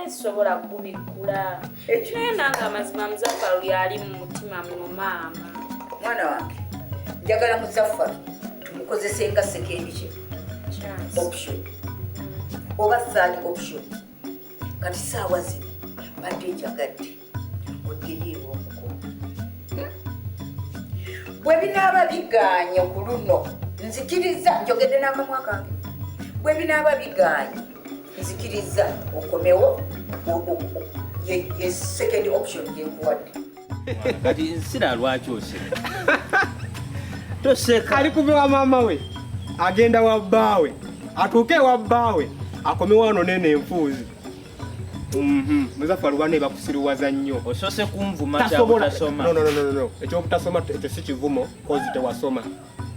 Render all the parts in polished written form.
Naye sisobola kugubikkula. Naye nange amazima Muzaffaru yali mu mutima muno maama. Mwana wange, njagala Muzaffaru tumukozese nga second ki option oba third option. Kati saawa zino mbadde njagadde oddeyo ew'omuko. Bwe binaaba bigaanye ku luno, nzikiriza njogedde n'akamwa kange. Bwe binaaba bigaanye, nzikiriza okomewo ye second option gyenkuwadde. Kati nsira lwaki oseka? Toseka. Ali kuva wa maama we agenda wa bbaawe, atuuke ewa bbaawe akomewo wano nene enfuuzi. Muzaffaru banne bakusiruwaza nnyo. Osoose kunvuma Tasobola. kyabutasoma. No, no, no, no, no. Ekyobutasoma ekyo si kivumo, kozi tewasoma.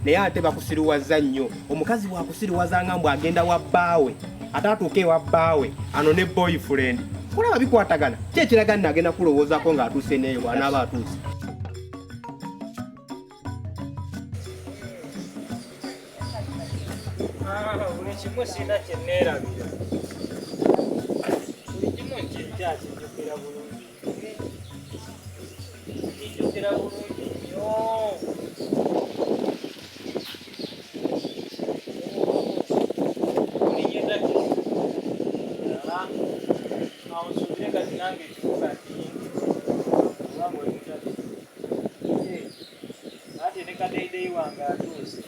Naye ate bakusiruwaza nnyo. Omukazi bw'akusiruwaza nga mbu agenda wa bbaawe, ate atuuke ewa bbaawe ano ne boyfriend. Kulaba bikwatagana. Ki ekiraga nti agenda kulowoozaako ng'atuuse n'eyo bw'anaaba atuuse? Buli kimu sirina kye neerabira. Buli kimu nkyakijjukira bulungi. Kijjukira bulungi nnyo. Olinye takisi. Awo nsuubire kati nange ekibuga nkiyingire. Oba ng'oli mu takisi. Ate ne kadeyideyi wange atuuse.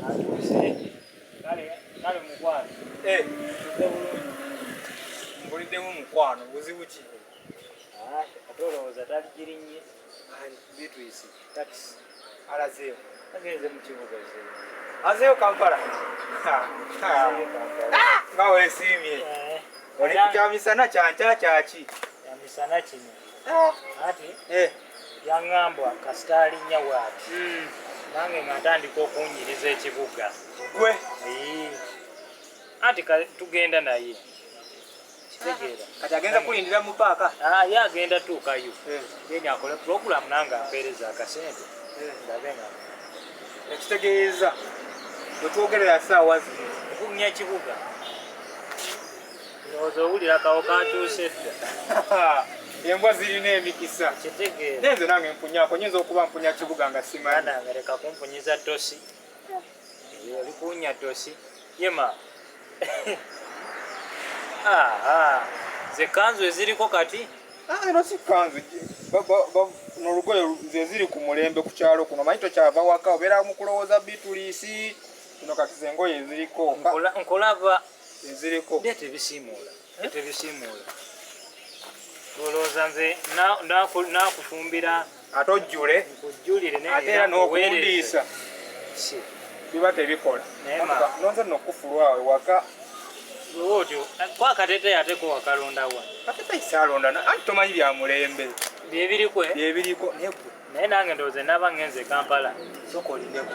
Atuuse. Kale, kale mukwano. Tuze bulungi. Mbuliddemu mukwano, buzibu ki? Ate olowooza taligirinnye? Ani? Beatrice. Takisi. Alazeewo. Agenze mu kibuga zeewo. Azeewo Kampala. Nga weesiimye. Oli ku kyamisana kyankya kyaki? Kyamisana kino. Ate yaŋŋamba kasita alinnya bw'ati. Nange nga ntandika okunyiriza ekibuga. Gwe? Ate tugenda naye. Kitegeera. Kati agenda kulindira mu paaka? Ye agenda tuukayo. Then akole program nange ampeereza akasente. Ndabe nga. Ekitegeeza bwe twogerera ssaawa zino. Okunywa ekibuga. Ndowooza owulira kawo katuuse dda. Embwa zirina emikisa. Kitegeera. Naye nze nange mpunyako, nyinza okuba mpunya kibuga nga simanyi. Nange leka kumpunyiza ttosi. Oli kuwunya ttosi. Yema. Ze kanzu eziriko kati? Eno si kanzu. N'olugoye ze ziri ku mulembe ku kyalo kuno. Manyi tokyava waka, obeera mu kulowooza Beatrice. Kino kati ze ngoye eziriko. Nkulaba. Eziriko. Leeta ebisiimuula. Leeta ebisiimuula. Olowooza nze naakufumbira. Ate ojjule. Nkujjulire naye Ate era era n'okundiisa. Si. Biba tebikola. Naye ma. Nonze nno okufulwa awo ewaka. Bwe otyo, kwa kateteeyi ate ko wakalondawa? Kateteeyi saalonda, anti tomanyi bya mulembe. Bye biriko, eh? Bye biriko, naye gwe. Naye nange ndowooza naaba ngenze e Kampala. Sooka olindeko.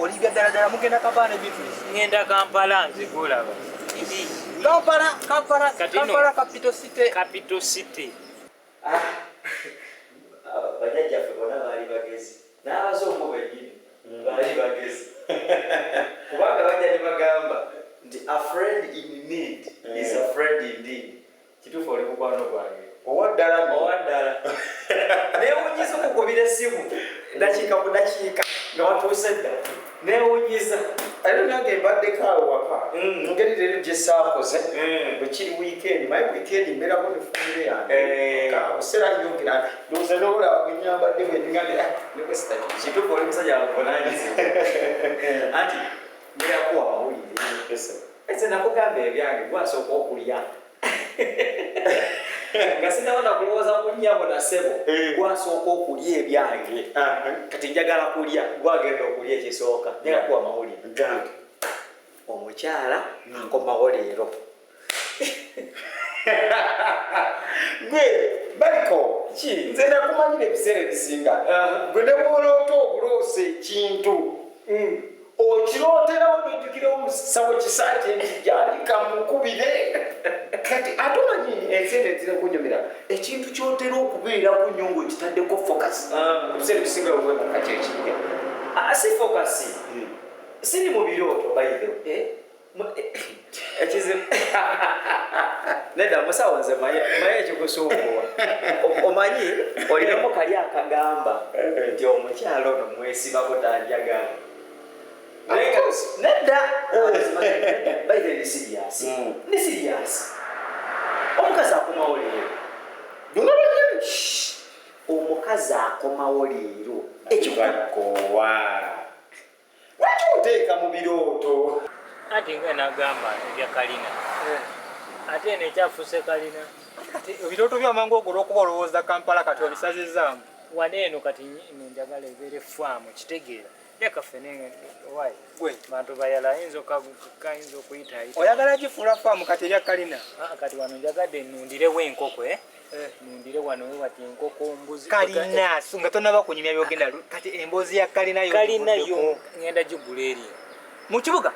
Olibya ddala ddala mugenda Kampala ne Beatrice? Ngenda Kampala nze gw'olaba. Kampala, Kampala, Kati no. Kampala capital city. Capital city. Bajjajjaffe bonna baali bagezi. N'abazungu bennyini baali bagezi. Kubanga bajja ne bagamba nti a friend in need is a friend indeed. Kituufu oli mukwano gwange. Owa ddala nno. Owa ddala. Neewuunyiza okukubira essimu dakiika ku dakiika nga watuuse dda. Neewuunyiza. Era nange mbaddeko awo waka. Ngeri leero gye saakoze. Bwe kiri weekend, manyi weekend mbeerako ne famire yange. Kabuseera nnyongera. Ndowooza n'olaba bwe nnyambadde bwe ndinga nti, ne bwe sitaki. Kituufu oli musajja wa buvunaanyizibwa. Anti mbeera kuwa mawulire. Nze nakugamba ebyange gwasooka okulya. Nga sinnaba na kulowooza ku nnyabo na ssebo, gwasooka okulya ebyange. Kati njagala kulya, gwagenda okulya ekisooka. Njagala kuwa mawulire. Gange. Omukyala akomawo leero. Gwe baliko Ki? Nze nakumanyira ebiseera ebisinga. Gwe ne bw'oloota obuloose ekintu. Okirooterawo n'ojjukirawo omusawo Kisanje nti gyali kamukubire. Kati ate omanyi ensi eno etera okunyumira ekintu ky'otera okubeerako nnyo ng'okitaddeko focus. Ebiseera ebisinga wewebaka kyekijja. Si focus. Siri mu birooto by the way. Ekizibu nedda musawo, nze maye ekikusumbuwa. Omanyi olinamu kali akagamba nti omukyalo ono mwesibako tanjagala. Nedda, baire ndi serious, ndi serious. Omukazi akomawo leero, omukazi akomawo leero. Ekikowa lwaki oteeka mu birooto? Ati nga nagamba ebya kalina, ate eno ekyafuuse kalina. Kati ebirooto byamangu ogwo olwokuba olowooza Kampala, kati obisazizaamu. Wane eno kati eno njagala ebeere faamu, kitegeera? Leka ffene wayi. Gwe. Bantu bayala ayinza kayinza okuyitaayita. Oyagala gifuula faamu kati erya kalina? Ah, kati wano njagadde nundirewo enkoko, eh? Nundire wano we wati enkoko, mbuzi. Kalina so nga tonaba kunyumya byogenda, kati emboozi ya kalina yo Kalina yo ogivuddeko. Ngenda gigula eri. Mu kibuga?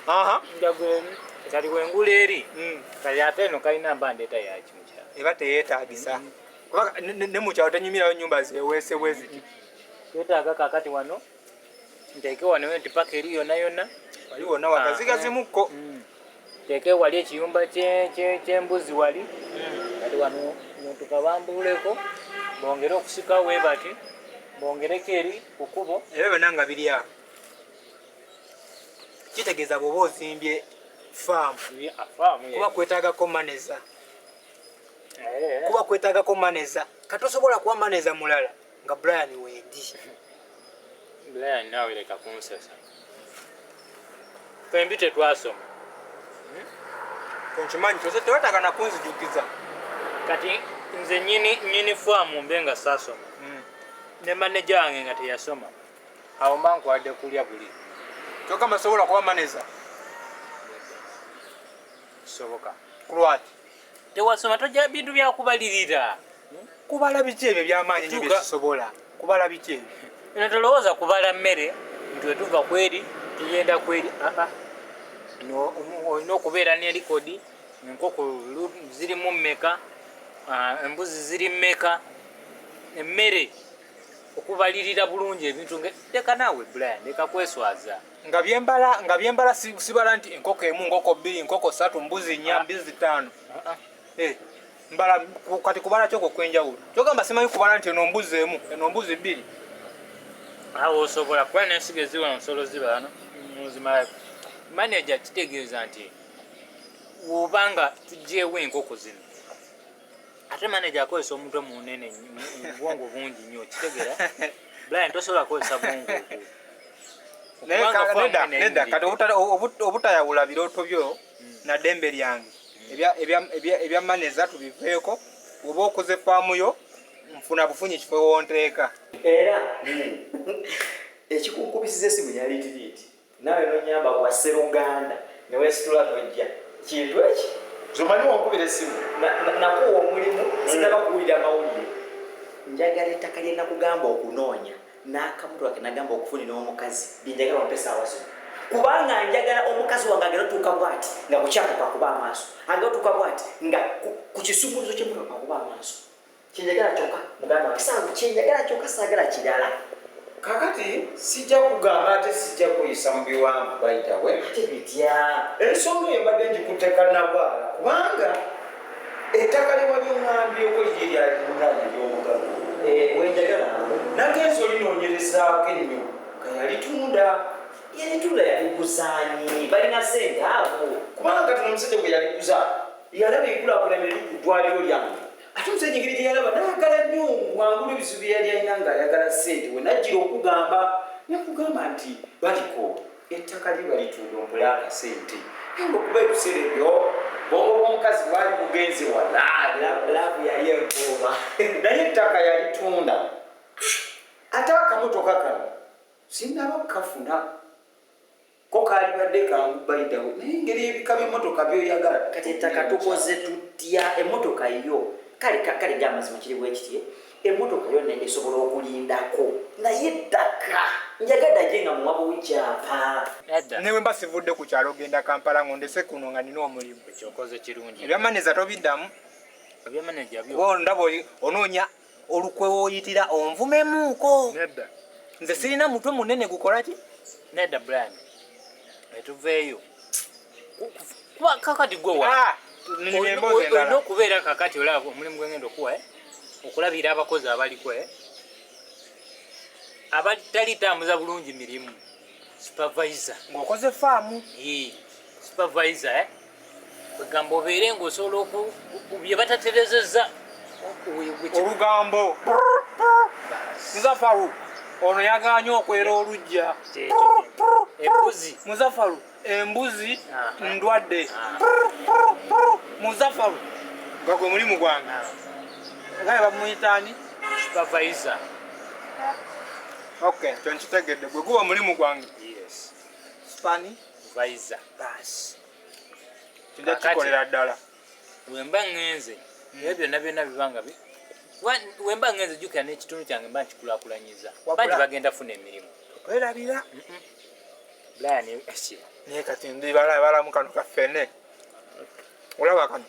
Aha. Njagula kati wengula eri. Kati ate eno kalina mba ndeeta yaki mukyalo? Eba teyeetagisa kuba ne mukyalo tenyumirayo nyumba zeweese bwe ziti. Twetaaga kakati wano nteeke wano nti paka eri yonna yonna. Wali wonna wagazigazimukko. Teeke wali ekiyumba ky'embuzi wali. Kati wano tukabambuleko bongere okusikawo we bati, bongereko eri ku kkubo. Ebyo byonna nga biri awo kitegeeza bw'oba ozimbye faamu Faamu. Kuba kwetaagako manager, kuba kwetaagako manager. Kati tosobola kuba manager mulala nga Brian wendi. Brian, naawe leka kunsesa, twembi tetwasoma. Nkimanyi, tewetaaga nakunzijukiza. Kati nze nyini nyini faamu mbe nga saasoma, ne manager wange nga teyasoma, awo mba nkwadde kulya buli. Kyokka masobola kuba manager. Kisoboka. Kulwaki? Tewasoma, tojja bintu byakubalirira. Kubala biki ebyo byamaanyi nyo? Byekisobola kubala biki ebyo? Eno tolowooza kubala mmere nti wetuva kweri tugenda kweri. Aa, olina okubeera ne likodi, enkoko zirimu mmeka, embuzi ziri mmeka, emmere, okubalirira bulungi ebintu. Leka naawe Brian, leka kweswaza. Nga byembala sibala nti enkoko emu, nkoko bbiri, nkoko ssatu, mbuzi nnya, mbizi ttaano. Eh, mbala kati kubala kyoko okwenjawulo kyogamba simanyi kubala nti eno mbuzi emu, eno mbuzi bbiri. Awo osobola kuba nensigo eziwa nsolo zibano muzimala. Manager kitegeeza nti wobanga tugyewo enkoko zino, ate manager akozesa omutwe munene nnyo, obwongo bungi nnyo, kitegeera Brian? Tosobola kukozesa bwongo obwo. Naye Kubanga faamu nedda, eno nedda. eyimiridde. Kati obutayawula birooto byo na ddembe lyange, ebya manager tubiveeko. Oba okoze faamu yo, nfuna bufunyi kifo wonteeka. Era ekikunkubisiza esimu yaliitiriiti naawe nonyamba bwa sseruganda newesitula nojja kintu eki. Zomanyi wankubira esimu? Nakuwa omulimu, sinaba kuwulira mawulire. Njagala ettaka lye nakugamba okunoonya n'akamutu ake nagamba okufunira omukazi. Byenjagala ompe saawa zino, kubanga njagala omukazi wange agenda otuuka bwati nga kukyapa kakuba amaaso, agenda otuuka bwati nga ku kisumuluzo ky'emmotoka kakuba amaaso. Kyenjagala kyokka, muganda wange, saawa kyenjagala kyokka, saagala kirala. Kakati sijja kugamba ate sijja kuyisa mu biwanvu bayitawe. Ate bitya? Ensonga eyo mbadde ngikutteka nabwala, kubanga ettaka lye wali oŋŋambyeko lye lyalinanye ery'omugago. Wenjagala. Nagenza olinoonyerezaako ennyo nga yalitunda. Yalitunda? Yaliguzaani? Balina sente abo. Kubanga kati omusajja bwe yaliguza yalaba enkulaakulana eri ku ddwaliro lyange, ate omusajja engeri gye yalaba n'ayagala nnyo wangulu ebizibu bye yali alina ng'ayagala ssente. We najjira okugamba, nakugamba nti baliko ettaka lye balitunda ompole akasente, naye ngaokuba ebiseera ebyo bwongo bw'omukazi bwali bugenze wala. Love yali enkuuma. Naye ettaka yalitunda, ate akamotoka kano sinaba kukafuna, ko kaalibadde kangu bayitawo, naye engeri ebika by'emmotoka byoyagala. Kati ettaka tukoze tutya? Emmotoka yo kale kale gamazima kiri bwekitye, emmotoka yo esobola okulindako, naye ettaka njagadde aje nga muwabo kyapa. Nedda. Newe mba sivudde ku kyalo genda Kampala ng'ondese kuno nga nina omulimu. Ekyokoze kirungi. Ebya manager tobiddamu. Ebya manager byo. Kuba ndaba onoonya olukwe woyitira onvumemuuko. Nedda. Nze sirina mutwe munene gukola ki. Nedda Brian, Etuveeyo kuba kakati gwe wa olina okubeera kakati olaba omulimu gwengenda okuwa okulabira abakozi abaliko abatali tambuza bulungi mirimu supervisor ng'okoze faamu supervisor kwegamba obeere ng'osobola bye bataterezezza olugambo Muzafaru ono yagaanye okwera olujja embuzi Muzafaru embuzi ndwadde Muzafaru nga gwe mulimu gwange gaye bamuyita ani supervisor. Okay, kyo nkitegedde gwe guba mulimu gwange. Yes. Spani visor. Basi. Kijja kikolera ddala. Wemba ngenze ebyo byonna byonna bibanga bi wemba ngenze jjukira n'ekitundu kyange mba nkikulaakulanyiza. Bangi bagenda funa emirimu. Werabira. Brian eki. Naye kati ndi balamu kano kaffene. Olaba kano.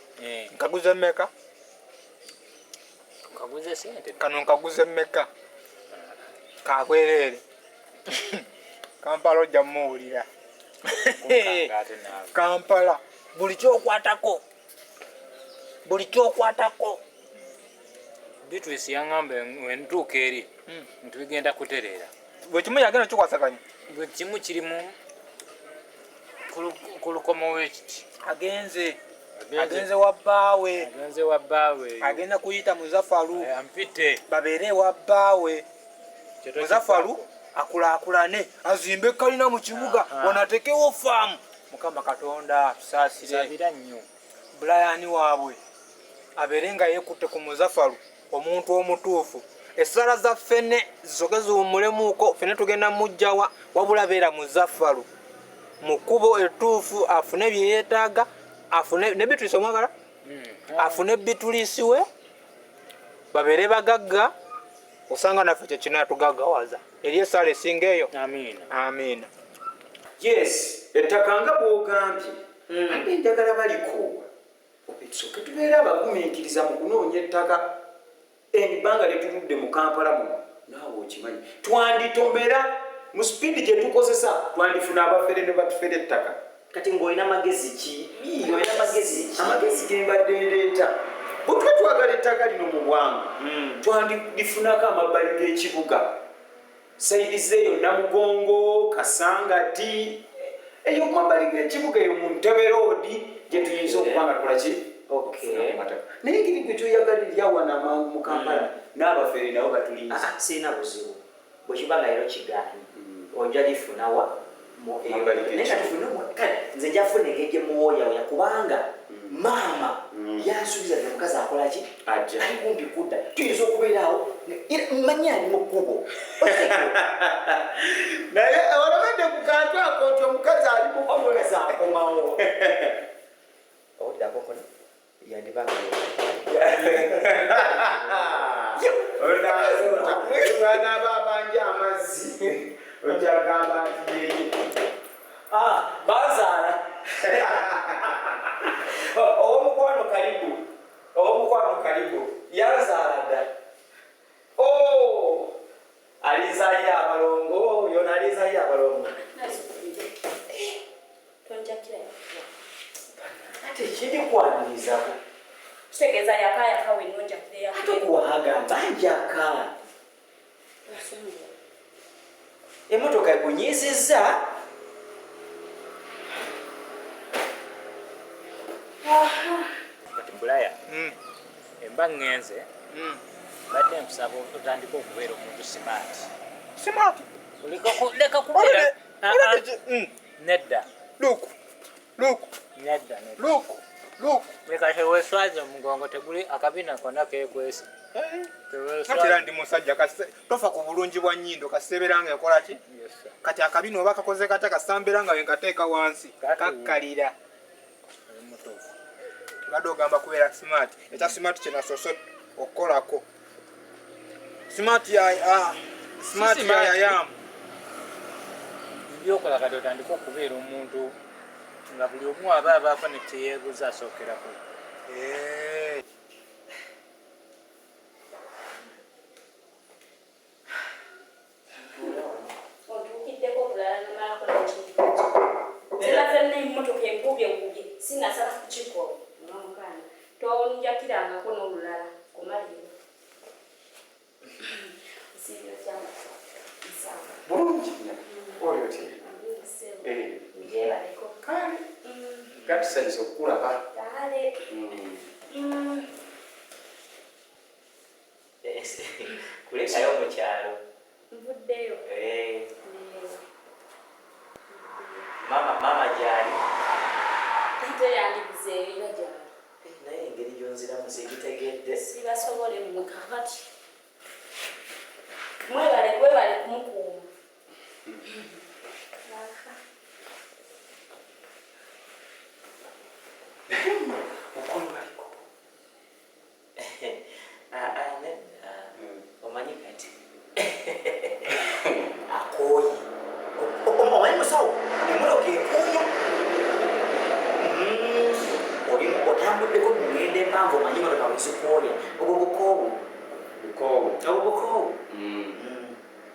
Nkaguze mmeka? Nkaguze sente. Kano nkaguze mmeka? Kakwerere. Kampala ojja mmuwulira. Kampala buli kyokwatako. Buli kyokwatako. Beatrice yangamba wentuuka eri nti bigenda kutereera. Buli kimu yagenda kikwasaganya. Buli kimu kirimu ku lukomo w'ekiti. Agenze. Agenze wa bbaawe. Agenze wa bbaawe. Agenda kuyita Muzafaru. Ampite. Babeere wa bbaawe. Muzafaru akulaakulane azimbe kalina mu kibuga wanatekewo faamu. Mukama Katonda tusaasire. Nsabira nnyo. Brian waabwe abeere nga yeekutte ku Muzafaru omuntu omutuufu. Essala za ffene zisooke ziwummulemuuko ffene tugenda mujjawa wabula beera Muzafaru mu kkubo ettuufu afune bye yeetaaga afune ne Beatrice omwagala afune Beatrice we babeere bagagga osanga naffe kye kinaatugaggawaza eri essala esinga eyo. Amiina. Amiina. Yes, ettaka nga bw'ogambye ate njagala balikoowa tusooke tubeere abagumiikiriza mu kunoonya ettaka ebbanga lyetuludde mu Kampala muno naawe okimanyi twanditomera mu sipiidi gye tukozesa twandifuna abafere ne batufera ettaka. Kati ng'olina magezi ki? Olina magezi ki? Amagezi ge mbadde ndeeta bwe tuba twagala ettaka lino mu bwangu twandifunako amabbali g'ekibuga sayidi eyo Namugongo, Kasangati eyo ku mabbali g'ekibuga eyo mu Ntebe Road gye tuyinza okuba nga tukola ki? Naye engeri gwe kyoyagala eryawana amangu mu Kampala n'abafere nabo batulinze. Sirina buzibu bwe kiba nga leero kigaanyi ojja lifunawa nze njafuna engeri gye muwooyawoya kubanga maama yansuubiza nti omukazi akola ki? Ali kumpi kudda tuyinza okubeeraawo mmanyi ali mu kkubo. Naye olabadde ku kantu ako nti omukazi ali mu kkubo. Omukazi akomawo. Owulira akonkona yandibanga bw'anaaba abanja amazzi ojja gamba nti yeye. Bazaala. Ow'omukwano karibu. Ow'omukwano karibu. Yanzaala dda. Alizaalira abalongo, yona alizaalira abalongo. Ate kiri kwanirizaako. Kitegeeza yakaayaka wennonjakire Ate okuwagamba njaka. Emmotoka ekunyiizizza. Kati Bulaya, emba ŋŋenze badde nkusaba otandike okubeera omuntu smart. Smart? Leka kubeera nedda. Look. Look. Nedda. Look. Look. Leka teweeswaze omugongo teguli akabina konna keekwese. Kati era ndi musajja tofa ku bulungi bwa nnyindo kasebeera nga ekola ki? Kati akabina oba kakoze katya kasambeera nga wenkateeka wansi kakkalira. Badde ogamba kubeera smart. Ekya smart kye nasoose okukolako. Smart ya smart ya yamu. Ebyokola kati otandike okubeera omuntu nga buli omu aba abaako ne kye yeebuuza asookerako. Ontuukiddeko bulala nomalako n'ekintu. Tonjakirangako n'olulala koma leero. Nsiibira kyama. Nsaba. Bulungi oli otya? Njebaleko. Kale. Gatusanyusa okukulaba. Kale. Kulekayo mu kyalo. Nvuddeyo. Maama gyali. Ate yandibuze era gyali. Naye engeri gy'onziramu sigitegedde. Sibasobole mmwe kakati. Mwebale kwebale kumukuuma. Mukulu baliko. Omanyi kati. Akooye. Omanyi musawo, emmotoka ekuunya. Otambuddeko mu ngendo empanvu omanyi emmotoka bwe zikooya. Obwo bukoowu. Bukoowu. Obwo bukoowu.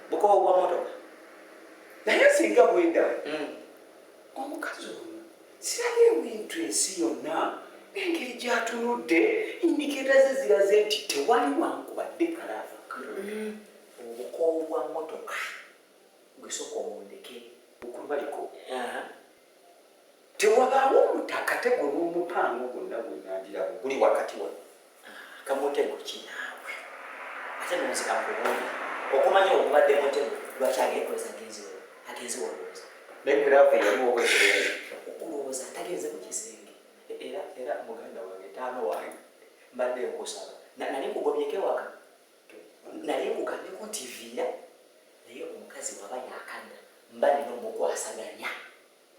Bukoowu bwa mmotoka. Naye singa bwenda. Omukazi ono sirabyewo ensi yonna n'engeri gy'atunudde indikeeta ze ziraze nti tewali wankubadde kalava. Obukoowu bwa mmotoka gwe sooka omundeke. Bukulu baliko. Tewabaawo omutakatego n'omupango gwonna gwenandirawo guli wakati wano. Kamutego kinaawe. Ate nonzika nkubuulire. Okumanya obubadde mutego lwaki ageekoleza agenze olowooza. Naye giraavu eyaliwo okwekirere. Olowooza tagenze mu kisenge. Era muganda wange taano wange mbadde nkusaba. Nali nkugomyeko ewaka. Nali nkugambyeko nti viira. Naye omukazi bw'aba yakanna mba nina omukwasaganya.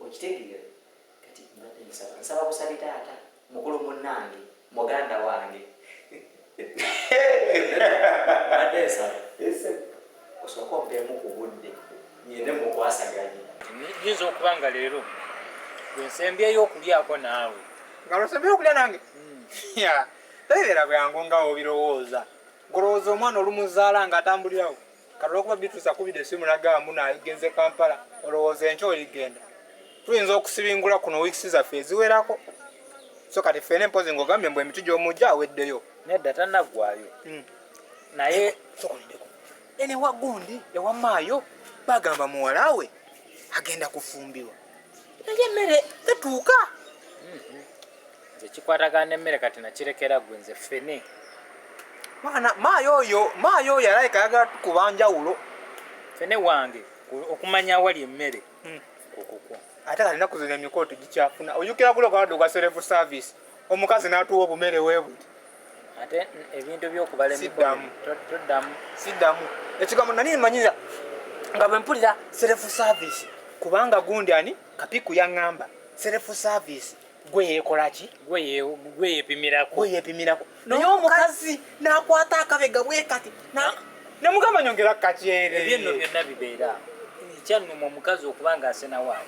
Okitegeera? Kati mbadde nsaba. Nsaba busabi taata mukulu munnange muganda wange. Mbadde nsaba. Osooka ompeemu ku budde ngende mukwasaganye. Nyinza okuba nga leero gwe nsembyeyo okulyako naawe. Nga lwosembyeyo okulya nange? Tebeera bwangu nga obirowooza. Ng'olowooza omwana olumuzaala ng'atambulirawo. Kati olwokuba Beatrice akubidde essimu n'agamba mbu naagenze Kampala, olowooza enkya oligenda. Tuyinza okusibingula kuno wiikisi zaffe eziwerako. So kati ffena empozi ng'ogambye mbu emiti gy'omujja aweddeyo. Nedda tannaggwayo. Naye sokolindeko. Eno ewa gundi ewa maayo bagamba muwala we agenda kufumbirwa. Naye emmere tetuuka. Nze kikwatagana n'emmere kati nakirekera ggwe nze ffene. Mwana maayo oyo alabika ayagala tukuba njawulo. Ffene wange okumanya awali emmere. Kukukwo. Ate kati ennaku zino emikolo tegikyafuna. Ojjukira gulo gwadde ogwa self service. Omukazi n'atuwa obumere weebuti. Ate ebintu by'okubala emikolo toddamu. Siddamu. Ekigambo nali mmanyiza nga bwe mpulira self service kubanga gundi ani Kapiku yaŋŋamba self service gwe yeekola ki? Gwe yeepimirako. Gwe yeepimirako. Naye omukazi n'akwata akabega bwe kati. Ne mugamba nyongera kakyere. Ebyo nno byonna bibeera. Ekyannuma omukazi okuba ng'asena waawe.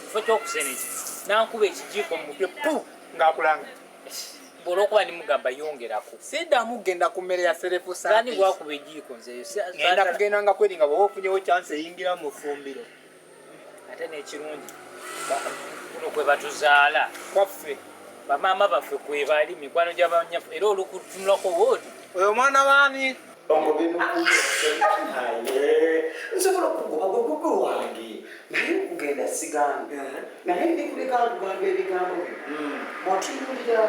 Kifo ky'okusena eki n'ankuba ekijiiko mu mutwe pu ng'akulanga. Olw'okuba nimugamba yongerako. Siddamu kugenda ku mmere ya self Ani service. gwakuba ejiiko nze eyo. Ngenda kugenda nga kweri nga bw'oba ofunyewo chance eyingira mu ffumbiro. Ate n'ekirungi kuno kwe batuzaala. Kwaffe. Bamaama baffe kwe bali mikwano gya banyaffe era olukutunulako bw'oti. Oyo mwana waani? Nsobola okugoba gwe gugwe wange naye okugenda sigambe naye ndikuleka nkugamba ebigambo bino bw'otunuulira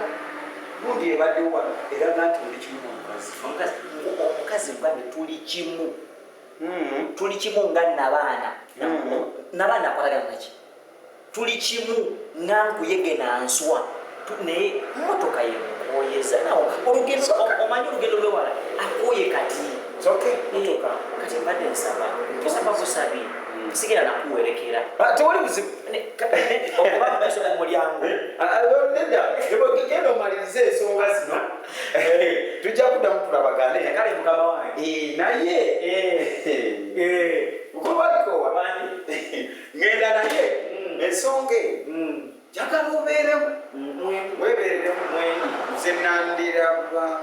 gundi ebaddewo wano eraga nti oli kimu omukazi. Omukazi ngambe tuli kimu. Tuli kimu nga nabaana. Nabaana akwatagana naki? Tuli kimu nga nkuyege na nswa. Naye mmotoka yenkooyeza nawo olugendo omanyi olugendo lwewala akooye kati. Kati mbadde nsaba nsaba busabi sigera nakuwerekera. Tewali buzibu. Okuba mumaaso ku mulyango. Nedda genda omalirize ensonga zino tujja kuddamu tulabagane. Kale mukama wange. Naye mukulu baliko ngenda naye ensonga eyo njagala obeeremu weebereremu mwendi nze nandiraba.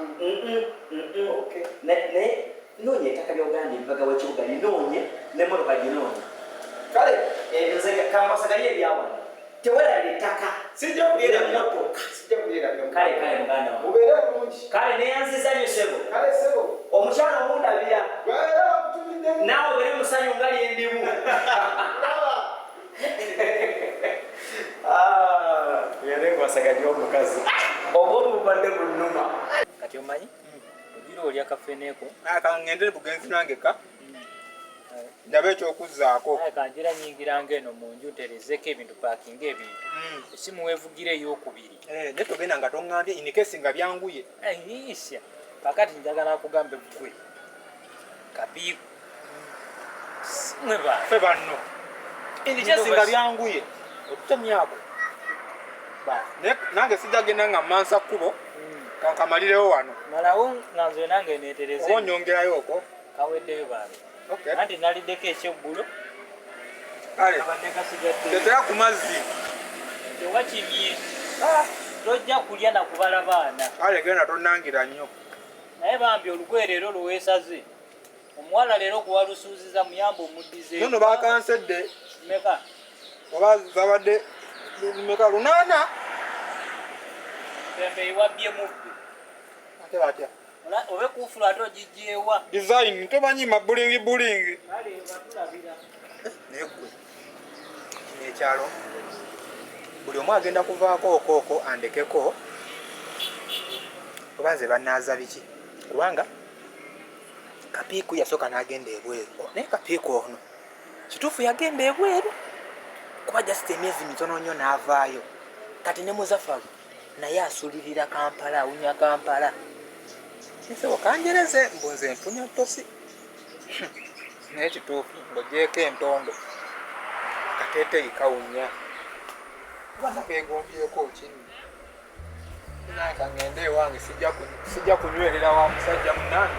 Naye noonya ettaka ly'ogambye emabega w'ekibuga linoonye n'emmotoka ginoonye. Kale nze kankwasaganye ebyawano. Teweerabira ettaka. Sijja kulyerabira. N'emmotoka. Sijja kulyerabira. Kale kale muganda wange. Mubeere Neyanziza nnyo ssebo. Omukyala omundabira. Naawe obere musanyu nga lyendimu. Yalekwasaganya omukazi. Obwomu bubadde bunnuma. Kati omanyi ogira olya kafeneeko. Kangendere bugenzi nange ka ndabe ekyokuzzaako. Kanjira nyingiranga eno mu nju nterezeko ebintu, paakinga ebintu, esimu weevugira ey'okubiri. Naye togenda nga toŋŋambye inikesi nga byanguye. Isya kakati njagala kugambe gwe kapiiku mwe ffe banno inikesi nga byanguye okutemyako. Nange sijja genda nga mmansa kkubo, kankamalirewo wano. Malawo nga nze nange neetereze. Oba onyongerayo okwo. Kaweddeyo bange. Anti naliddeko ekyeggulo. Kale tetera ku mazzi. Tewakimye. Tojja kulya na kubala baana. Kale genda tonnangira nnyo. Naye bambi olugoye leero lweweesaze. Omuwala leero gwewalusuuziza muyambe omuddizeeyo. Nno bakansedde. Meka? Oba zabadde meka 800. Pembe wabbye mubbe. Ate batya? Obe kufula ate ogigyewa. Design tomanyi mabulingi bulingi. Kale batulabira. Naye ggwe kino ekyalo buli omu agenda kuvaako okooko andekeko oba nze bannaaza biki, kubanga Kapiiku yasooka n'agenda ebweru. Naye Kapiiku ono kituufu yagenda ebweru kuba just emyezi mitono nnyo n'avaayo. Kati ne Muzafaru naye asulirira Kampala, awunya Kampala. Nsebo kanjereze mbu nze mpunya ttosi. Naye kituufu ng'oggyeeko entondo kateeteeyi kawunya. Kuba nakeegombyeko kinno. Nange kangende ewange sijja kunywerera wa musajja munnange.